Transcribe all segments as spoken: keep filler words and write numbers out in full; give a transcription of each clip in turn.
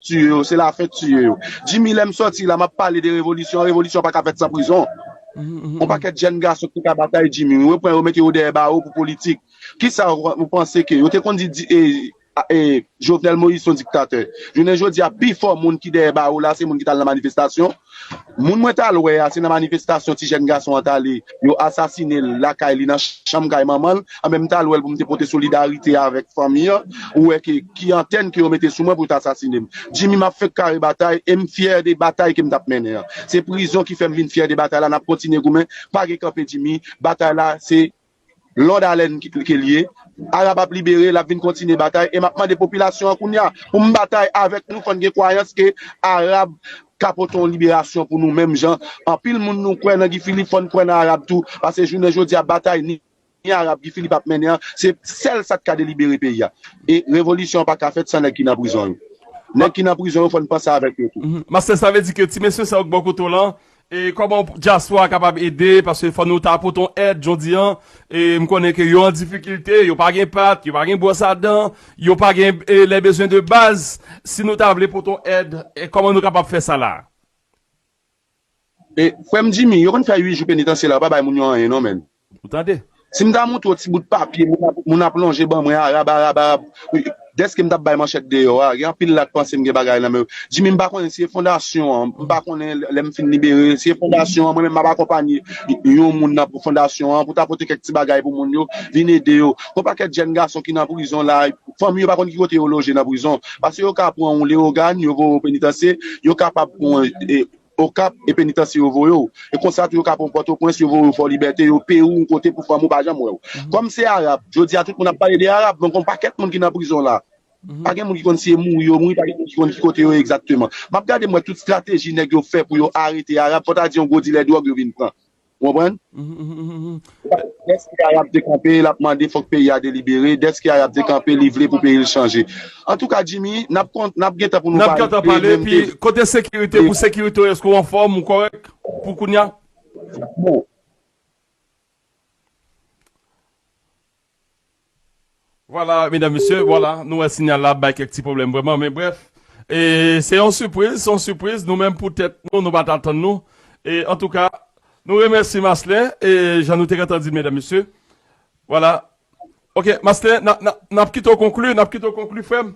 tiye yo, se lafen tiye yo. Jimmy, lè m sòti la, m ap pale de revolisyon. Revolisyon pa ka fèt san prizon. On pakèt jèn gason ki te ka batay Jimmy, yo pran yo mete yo dèyè bawo pou politik. Kisa ou, ou panse ke yo te konn di, di e, e, Jovenel Moïse se yon diktatè? Jounen jodi a, pifò moun ki dèyè bawo la, se moun ki t al nan manifestasyon. Moun mwen t al wè a, se nan manifestasyon ti jèn gason an t ale, yo asasine l lakay li, nan chanm kay manman l. Anben, m t al wè l pou m te pote solidarite avèk fanmi an. Ou wè ke ki antèn ke yo mete sou mwen pou yo t asasine m. Jimmy, m ap fenk kare batay e m fyè de batay ke m t ap mennen an. Se prizon ki fè m vin fyè de batay la, n ap kontinye goumen, pa gen kanpe Jimmy. Batay la, se lòd alèn ki, ke l ye. Arab ap libere, l ap vin kontinye batay. E m ap mande popilasyon an kounye a pou m batay avèk nou, fò n gen kwayans ke Arab ka pote yon liberasyon pou nou menm jan anpil moun nou kwè nan Guy Philippe, fò n kwè nan Arab tou. Paske jounen jodi a, batay ni, ni Arab, Guy Philippe ap mennen an, se sèl sa k ka delibere peyi a. E revolisyon an pa ka fèt san nèg ki nan prizon yo. Nèg ki nan prizon yo, fò n panse avèk yo tou. Mhm. Mastè, sa vle di ke ti mesye sa yo k bò kote w lan, e kòman dyaspora kapab ede, paske fò nou ta pote yon èd jodi an, e m konnen ke yo an difikilte, yo pa gen pat, yo pa gen bwòs a dan, yo pa gen, e, les besoins de base. Si nou ta vle pote yon èd, e kòman nou kapab fè sa la? E, frè m Jimmy, yo konn fè uit jou penitansye la, yo pa bay moun yo anyen non, menn. Ou tande? Si m ta montre w ti bout papye, moun ap, moun ap lonje ban mwen, Arab, Arab, Arab. Dèske m t ap bay manchèt deyò a, gen anpil la k panse m gen bagay nan men yo. Jimmy, m pa konnen si e fondasyon an, m pa konnen lè m fin libere, si e fondasyon an, mwen menm m ap akonpanye yon moun nan pou fondasyon an, pou ta pote kèk ti bagay pou moun yo, vin ede yo. Gon pakèt jèn gason ki nan prizon la, fanmi yo pa konn ki kote yo loje nan prizon. Paske yo ka pran yon Leyogàn, yo voye w penitansye, yo kapab pran, e, Okap e penitansye yo voye w. E konsa tou yo ka pran Pòtoprens, yo voye w Fò Libète, yo peye w yon kote pou fanmi w pa janm wè w. Kòm se Arab, jodi a tout moun ap pale de Arab, men gon pakèt moun ki nan prizon la. Pa gen moun ki konn si e mouri yo mouri, pa gen moun ki konn ki kote yo ye egzakteman. M ap gade m wè tout estrateji nèg yo fè pou yo arete Arab, fò ta di yon gwo dilè dwòg yo vin pran. Ou konprann? Dèske Arab te kanpe, l ap mande fòk peyi a delibere. Dèske Arab te kanpe, li vle pou peyi l chanje. Antouka, Jimmy, n ap kont-, n ap gen tan pou nou pale. N ap gen tan pale, epi kote sekirite, pou sekirite, èske w anfòm, ou kòrèk pou kounye a? Bon. Vwala, medam, mesye, vwala, nou wè siyal la ap bay kèk ti pwoblèm vrèman, men brèf, e se yon sipriz, se yon sipriz, nou menm pou tèt nou, nou pa t atann nou. E antouka, nou remèsye Maslè, e jan nou te gentan di l, medam, mesye. Vwala. Ok, Maslè, n a, n a, n ap kite w konkli, n ap kite w konkli, frè m.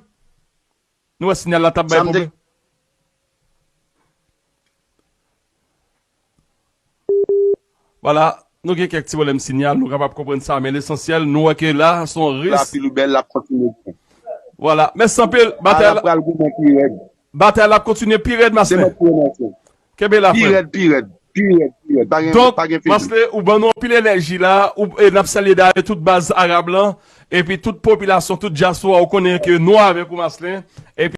Nou wè siyal la t ap bay pwoblèm. Vwala, nou gen kèk ti pwoblèm siyal, nou kapab konprann sa, men lesansyèl, nou wè ke la, se yon risk. Lapil ou bèl, l ap kontinye. Vwala, mèsi anpil. Batay la pral goumen pi rèd. Batay la ap kontinye pi rèd, Maslè. Se mwen ki remèsye. Kenbe la, frè m. Pi rèd, pi rèd, pi rèd, pi rèd. Pa gen, pa gen fini. Donk, Maslè, ou ban nou anpil enèji la, ou, e n ap salye dayè tout baz Arab lan, epi tout popilasyon, tout dyaspora, ou konnen ke nou avèk ou, Maslè. Epi